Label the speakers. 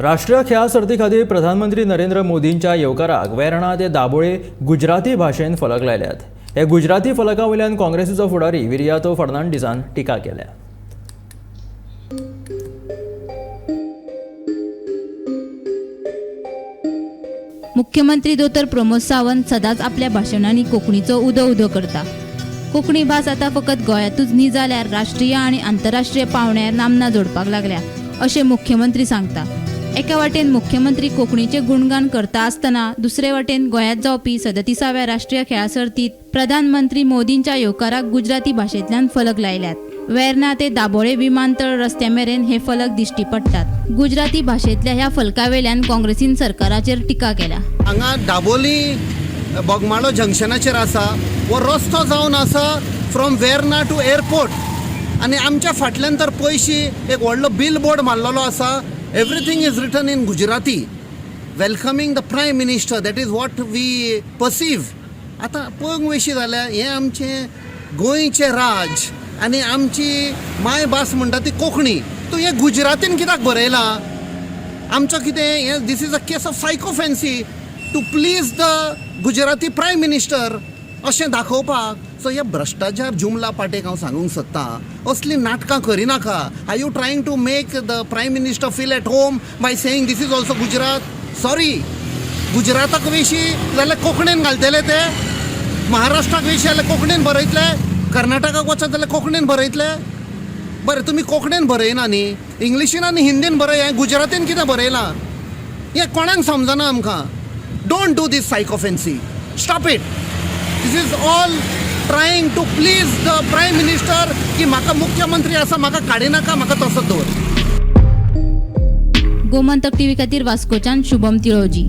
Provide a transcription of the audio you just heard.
Speaker 1: राष्ट्रीय खेळां सर्ती खातीर प्रधानमंत्री नरेंद्र मोदींच्या येवकाराक वेर्णा ते दाबोळे गुजराती भाशेन फलक लायल्यात. हे गुजराती फलका वयल्यान काँग्रेसीचो फुडारी विरियातो फर्नांडीसान टिका केल्या.
Speaker 2: मुख्यमंत्री दोतोर प्रमोद सावंत सदांच आपल्या भाशणांनी कोंकणीचो उदो उदो करता. कोंकणी भास आतां फकत गोंयांतूच न्ही जाल्यार राष्ट्रीय आनी आंतरराष्ट्रीय पांवड्यार नामना जोडपाक लागल्या अशें मुख्यमंत्री सांगता. एका वाटेन मुख्यमंत्री कोंकणीचें गुणगान करता आसतना दुसरे वाटेन गोंयांत जावपी 37व्या राष्ट्रीय खेळां सर्तींत प्रधानमंत्री मोदींच्या येवकाराक गुजराती भाशेंतल्यान फलक लायल्यात. वेर्णा ते दाबोळे विमानतळ रस्त्या मेरेन हे फलक दिश्टी पडटात. गुजराती भाशेंतल्या ह्या फलकावेल्यान काँग्रेसीन सरकाराचेर टिका केल्या.
Speaker 3: हांगा दाबोली बोगमाळो जंक्शनाचेर आसा हो रस्तो जावन आसा फ्रॉम वेर्ना टू एअरपोर्ट आनी आमच्या फाटल्यान तर पयशी एक व्हडलो बील बोर्ड मारलेलो आसा. Everything is written in Gujarati, welcoming the prime minister. That is what we perceive. आतां पळोवंक वयशी जाल्यार हें आमचें गोंयचें राज आनी आमची मायभास म्हणटा ती कोंकणी. तूं हें गुजरातीन कित्याक बरयलां? आमचो कितें हें? This is a case of sycophancy to please the Gujarati prime minister अशें दाखोवपाक. सो हे भ्रश्टाचार जुमला पाटेक हांव सांगूंक सोदतां, असलीं नाटकां करिनाका. Are you trying to make the prime minister feel at home by saying this is also Gujarat? Sorry, गुजराताक वेशी जाल्यार कोंकणीन घालतले ते, महाराष्ट्राक वेशी जाल्यार कोंकणीन बरयतले, कर्नाटकाक वचत जाल्यार कोंकणीन बरयतले. बरें, तुमी कोंकणीन बरयना न्ही, इंग्लिशीन आनी हिंदीन बरय. हें गुजरातीन कितें बरयलां हें कोणाक समजना आमकां. Don't do this sycophancy, stop it. This is all trying to please the prime minister की म्हाका मुख्यमंत्री आसा, म्हाका काडिनाका, म्हाका तसोच दवर.
Speaker 2: गोमंतक टीव्ही खातीर वास्कोच्यान शुभम तिळोजी.